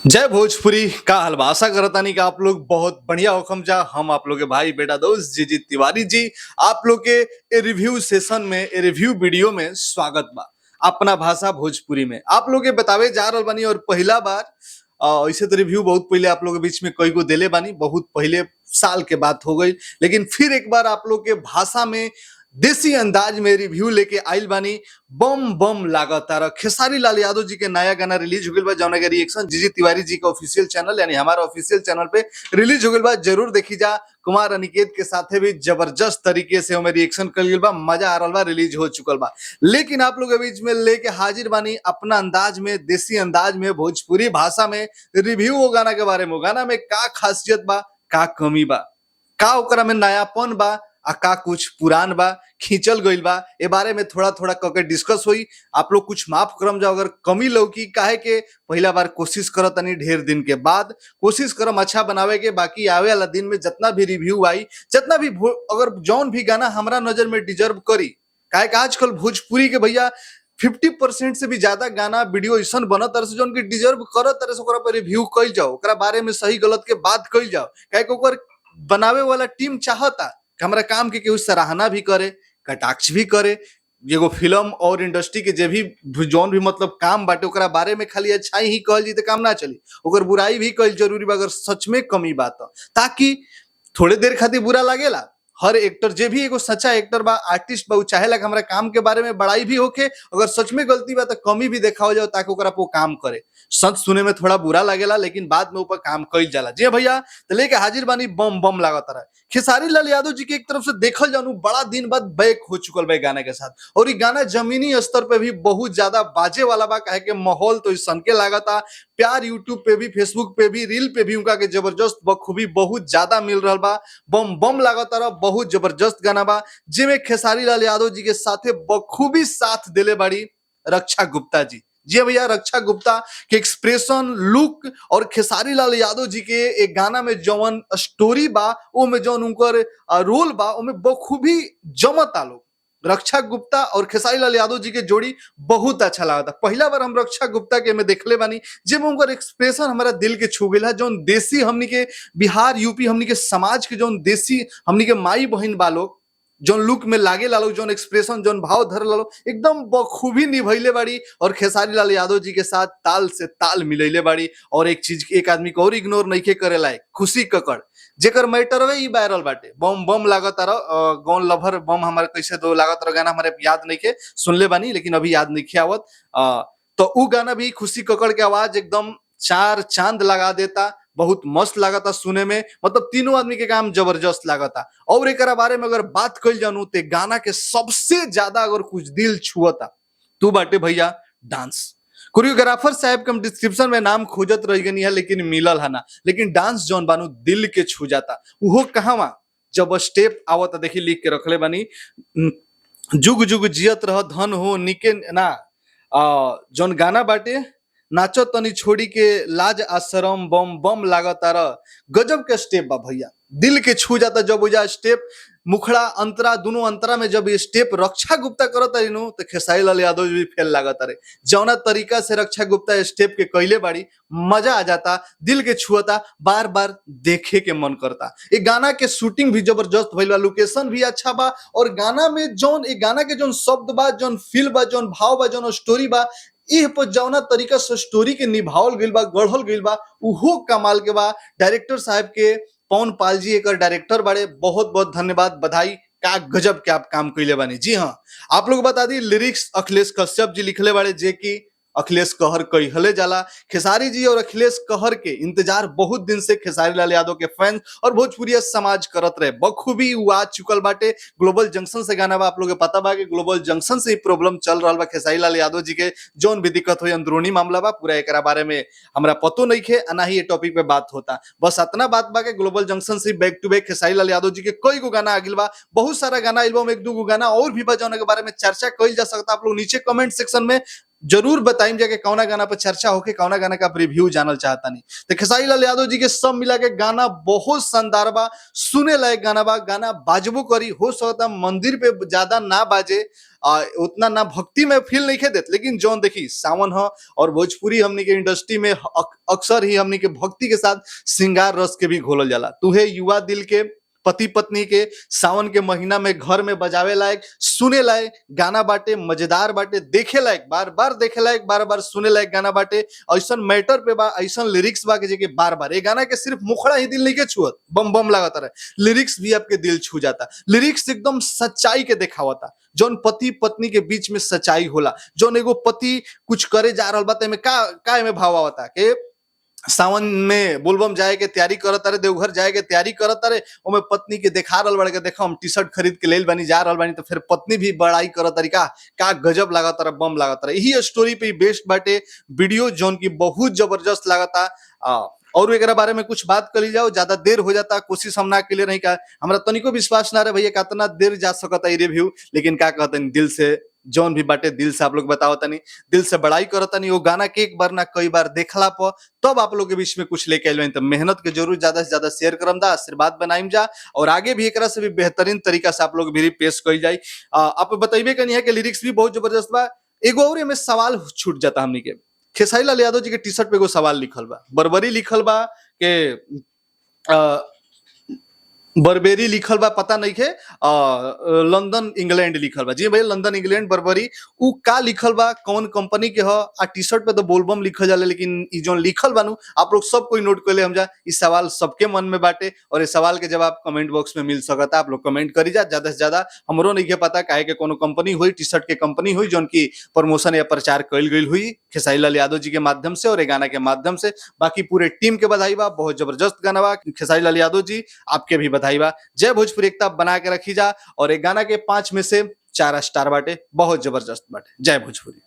जय भोजपुरी का हलवा। आशा करतानी कि आप लोग बहुत बढ़िया होखम जा। हम आप लोग के भाई बेटा दोस्त जी जी तिवारी जी आप लोग के ए रिव्यू सेशन में, ए रिव्यू वीडियो में स्वागत बा अपना भाषा भोजपुरी में। आप लोग के बतावे जा रहल बानी और पहला बार ऐसे तो रिव्यू बहुत पहले आप लोग के बीच में कई गो देले बानी, बहुत पहले साल के बात हो गई, लेकिन फिर एक बार आप लोग के भाषा में देसी अंदाज में रिव्यू लेके आइल बानी। बम बम लागतार खेसारी लाल यादव जी के नया गाना रिलीज हो गइल बा, जौना के रिएक्शन जीजी तिवारी जी के ऑफिशियल चैनल यानी हमारा ऑफिशियल चैनल पे रिलीज हो गइल बा, जरूर देखी जा। कुमार अनिकेत के साथे भी जबरदस्त तरीके से हमें रिएक्शन कल गइल बा, मजा आ रहल बा, रिलीज हो चुकल बा। लेकिन आप लोग के बीच में लेके हाजिर बानी अपना अंदाज में, देसी अंदाज में, भोजपुरी भाषा में रिव्यू वो गाना के बारे में। वो गाना में का खासियत बा, का कमी बा, का ओकरा में नयापन बा आ का कुछ पुरान बा खींचल गइल बा, ए बारे में थोड़ा थोड़ा कके डिस्कस होई। आप लोग कुछ माफ करम जाओ अगर कमी लौकी, काहे के पहला बार कोशिश करत तनी ढेर दिन के बाद कोशिश करम अच्छा बनावे के। बाकी आवे वाला दिन में जितना भी रिव्यू आई, जितना भी अगर जौन भी गाना हमरा नजर में डिजर्व करी, काहे के आजकल भोजपुरी के भैया 50% से भी ज्यादा गाना वीडियो ऐसा बनत तरह से जौन की डिजर्व करत तरह से ओकरा पर रिव्यू कइल जाओ, ओकरा बारे में सही गलत के बात कइल जाओ। काहे के ओकर बनावे वाला टीम चाहता कि हमरा काम के केहू सराहना भी करे, कटाक्ष भी करे। एगो फिल्म और इंडस्ट्री के जे भी जौन भी मतलब काम बाटे ओकरा बारे में खाली अच्छाई ही कहल जी तो काम ना चली, ओकर बुराई भी कइल जरूरी बा अगर सच में कमी बा त, ताकि थोड़े देर खातिर बुरा लागेला। हर एक्टर जे भी एगो सच्चा एक्टर बा, आर्टिस्ट बा, उ चाहेला कि हमरा काम के बारे में बड़ाई भी होखे, अगर सच में गलती बा तो कमी भी देखावल जाओ ताकि ओकरा पर वो काम करे। सच सुने में थोड़ा बुरा लागेला लेकिन बाद में ऊपर काम कइल जाला। जी भैया, तो लेके हाजिर बानी बम बम लागत रहा खेसारी लाल यादव जी के एक तरफ से देखल जानू बड़ा दिन बाद बैक हो चुकल बा गाना के साथ, और ये गाना जमीनी स्तर पे भी बहुत ज्यादा बाजे वाला बा, काहे के माहौल तो ऐसन के लागता। प्यार यूट्यूब पे भी, फेसबुक पे भी, रील पे भी उनका के जबरदस्त बखूबी बहुत ज्यादा मिल रहा बा। बम बम लागत रहा, बहुत जबरदस्त गाना बा जिसमें खेसारी लाल यादव जी के साथे बखूबी साथ दिले बाड़ी रक्षा गुप्ता जी। जी भैया, रक्षा गुप्ता के एक्सप्रेशन, लुक और खेसारी लाल यादव जी के एक गाना में जौन स्टोरी बा, ओ में जौन उनकर रोल बा, ओमे बखूबी जमता लोग। रक्षा गुप्ता और खेसारी लाल यादव जी के जोड़ी बहुत अच्छा लगा था। पहला बार हम रक्षा गुप्ता के में देखले बानी जिसमें उनकर एक्सप्रेशन हमारा दिल के छू गया। जौन देसी हमनी के बिहार यूपी हमनी के समाज के जौन देसी हमनी के माई बहन बा लोग, जौन लुक में लागे लालो, जौन एक्सप्रेशन, जौन भाव धर लालो, एकदम बखूबी निभैले बाड़ी और खेसारी लाल यादव जी के साथ ताल से ताल मिलैले बाड़ी। और एक चीज एक आदमी को और इग्नोर नहीं करे लायक, खुशी ककड़ जेकर मैटरवे ही वायरल बाटे। बम बम लागत रह गौन लभर बम हमारे कैसे दो लागत रह गाना हमारे याद नहीं के, सुनले बानी लेकिन अभी याद नहीं के आवत। तो उ गाना भी खुशी ककड़ के आवाज एकदम चार चांद लगा देता, बहुत मस्त लागता सुने में, मतलब तीनों आदमी के काम जबरदस्त लागता। और एक बारे में अगर बात कइल जानू ते गाना के सबसे ज्यादा अगर कुछ दिल छुअता तू बाटे भैया डांस। कोरियोग्राफर साहब के हम डिस्क्रिप्शन में नाम खोजत रह गनी है लेकिन मिलल है ना, लेकिन डांस जौन बानू दिल के छू जाता। उहो कहवा जब स्टेप आवता, देखी लिख के रखले बानी, जुग जुग जियत रह धन हो निके ना, जौन गाना बाटे नाचो तनी छोड़ी के लाज आश्रम बम बम लागतार, गजब के स्टेप बा भैया, दिल के छू जाता जब उजा स्टेप। मुखड़ा अंतरा दोनों अंतरा में जब ये स्टेप रक्षा गुप्ता करत नु तो खेसारी लाल यादव जी भी फेल लागत रे। जौना तरीका से रक्षा गुप्ता स्टेप के कैले बाड़ी, मजा आ जाता, दिल के छुअता, बार बार देखे के मन करता। ये गाना के शूटिंग भी जबरदस्त भइल बा, लोकेशन भी अच्छा बा और गाना में जौन ये गाना के जौन शब्द बा, जौन फील बा, जौन भाव बा, जौन स्टोरी बा, एह पर जौना तरीका से स्टोरी के निभावल गइल बा, गढ़ल गइल बा, उहो कमाल के बा। डायरेक्टर साहब के पवन पाल जी एक डायरेक्टर बाड़े, बहुत बहुत धन्यवाद, बधाई, का गजब के आप काम कैले बानी। जी हाँ, आप लोग बता दी लिरिक्स अखिलेश कश्यप जी लिखले बाड़े, जे की अखिलेश कहर कहले जाला। खेसारी जी और अखिलेश कहर के इंतजार बहुत दिन से खेसारी लाल यादव के फैंस और भोजपुरिया समाज करत रहे, बखूबी उ आ चुकल बाटे। ग्लोबल जंक्शन से गाना बा, आप लोग के पता बा कि ग्लोबल जंक्शन से ही प्रॉब्लम चल रहा बा खेसारी लाल यादव जी के, जौन भी दिक्कत हुई अंदरूनी मामला बा, पूरा एकरा बारे में हमरा पतो नहीं खे ना ही ये टॉपिक पे बात होता। बस अतना बात बा कि ग्लोबल जंक्शन से back to back Khesari Lal Yadav ji के कई गो गाना आगिल बा, बहुत सारा गाना आइल बा, एक दू गो गाना और भी बा जौन के बारे में चर्चा कइल जा सकता। आप लोग नीचे कमेंट सेक्शन में जरूर बताइम जाके कौना गाना पर चर्चा होके, कौना गाना का आप रिव्यू जानल चाहतानी। तो खेसारी लाल यादव जी के सब मिला के गाना बहुत शानदार बा, सुने लायक गाना बा। गाना बाजबो करी, हो सकता मंदिर पे ज्यादा ना बाजे, उतना ना भक्ति में फील नहीं देत, लेकिन जौन देखी सावन ह और भोजपुरी हमनी के इंडस्ट्री में अक्सर ही हमनी के भक्ति के साथ श्रृंगार रस के भी घोलल जाला। तुहे युवा दिल के पति पत्नी के सावन के महीना में घर में बजावे लायक, सुने लायक गाना बाटे, मजेदार बाटे, देखे लायक, बार बार देखे लायक, बार बार सुने लायक गाना बाटे। ऐसन मैटर पे बा, ऐसन लिरिक्स बा कि जेके बार बार ये गाना के सिर्फ मुखड़ा ही दिल नहीं के छुअत, बम बम लागत रहे, लिरिक्स भी आपके दिल छू जाता। लिरिक्स एकदम सच्चाई के देखावता, जौन पति पत्नी के बीच में सच्चाई होला, जौन एगो पति कुछ करे जा रहल बा त एमे का का एमे भाव आवता के सावन में बोलबम जाए के तैयारी करत रहे, देवघर जाए के तैयारी करत रहे, ओमे पत्नी के देखा रहल बाड़े के देखो हम टी शर्ट खरीद के लेल बानी, जा रहल बानी, तो फिर पत्नी भी बड़ाई करत रही, का का गजब लागत रहे, बम लागत रहे। यही स्टोरी पे बेस्ड बाटे वीडियो, जौन की बहुत जबरदस्त लागता। और एकरा बारे में कुछ बात करी जाओ, ज्यादा देर हो जाता, कोशिश हम ना के लिए नहीं का हमरा तनिको विश्वास ना रहे भैया कितना देर जा सकता है रिव्यू, लेकिन का कहतनी दिल से जौन भी बाटे दिल से आप लोग बताओ तनी, दिल से बड़ाई करतनी। वो गाना के एक बार ना कई बार देखला पर तब आप लोग के बीच में कुछ लेके आइल बानी। तो मेहनत के जरूर ज्यादा से ज्यादा शेयर करम दा, आशीर्वाद बनाइम जा और आगे भी एकरा से भी बेहतरीन तरीका से आप लोग भी पेश कइल जाई। आप बतइबे कनी है कि लिरिक्स भी बहुत जबरदस्त बा। एगो और एमे सवाल छूट जाता हमनी के, खेसारी लाल यादव जी के टी शर्ट पे एगो सवाल लिखल बा, बर्बरी लिखल बा के बर्बेरी लिखल बा, पता नहीं है, लंदन इंग्लैंड लिखल बा। जी भैया लंदन इंग्लैंड बर्बरी उ का लिखल बा, कौन कंपनी के ह? आ टी शर्ट पे तो बोलबम लिखल जाला, लेकिन ई जोन लिखल बानू आप लोग सब कोई नोट कर ले हम जा। इस सवाल सबके मन में बाटे और इस सवाल के जवाब कमेंट बॉक्स में मिल सकता, आप लोग कमेंट करी जा ज्यादा से ज्यादा। हमरो नहीं के पता काहे के कोनो कंपनी हुई, टी शर्ट के कंपनी हुई जोन की प्रमोशन या प्रचार कइल गइल हुई खेसारी लाल यादव जी के माध्यम से और ये गाना के माध्यम से। बाकी पूरे टीम के बधाई बा, बहुत जबरदस्त गाना बा। खेसारी लाल यादव जी आपके भी बधाई बा। जय भोजपुरी एकता बना के रखी जा। और एक गाना के 5 में से 4 स्टार बाटे, बहुत जबरदस्त बाटे। जय भोजपुरी।